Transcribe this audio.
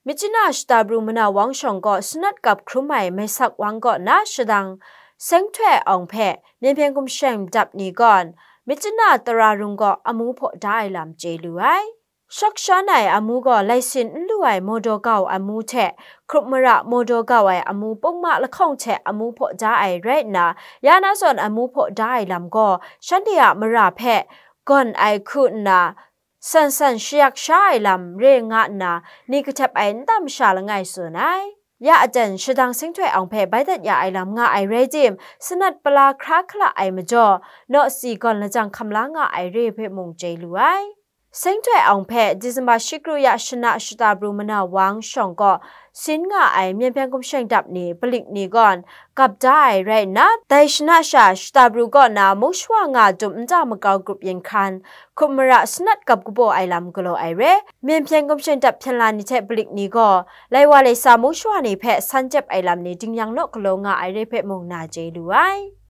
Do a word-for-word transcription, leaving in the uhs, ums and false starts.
Myitkyina shata pru mana wang shawng gaw sanat kap hkrum ai Maisak wang kaw na shadang Seng Htoi Awng hpe Myen Hpyen Gumshaw Dap ni gawn Myitkyina tara rung kaw amu hpaw da ai lam chye lu ai. Shak shan ai amu gaw laisin n lu ai mawdaw gau amu hte hkrup mara mawdaw gau ai amu pungma lahkawng hte amu hpaw da ai rai nna, ya na zawn amu hpaw da ai lam gaw shanhte a mara hpe gawn ai hku nna, san san shayak sha ai lam re nga nna, ni kahtep ai nta masha langai tsun ai. Ya aten shadang Seng Htoi Awng hpe bai dat ya ai lam nga ai rai tim, sanat pala hkra hkala ai majaw, naw si gawn lajang hkam la nga ai re hpe mung chye lu ai. Seng Htoi Awng hpe December shi kru ya shana shata pru mana wang shawng kaw sin nga ai Myen Hpyen Gumshaw Dap ni palik ni gawn kap da ai rai nna, dai shana sha shata pru kaw na mung shawa nga dum nta makau grup yin hkan, hkrup mara sanat kap kabaw ai lam galaw ai re, Myen Hpyen Gumshaw Dap hpyen la ni hte palik ni gaw lai wa lai sa mung shawa ni hpe san jep ai lam ni ding yang naw galaw nga ai re hpe mung na chye lu ai.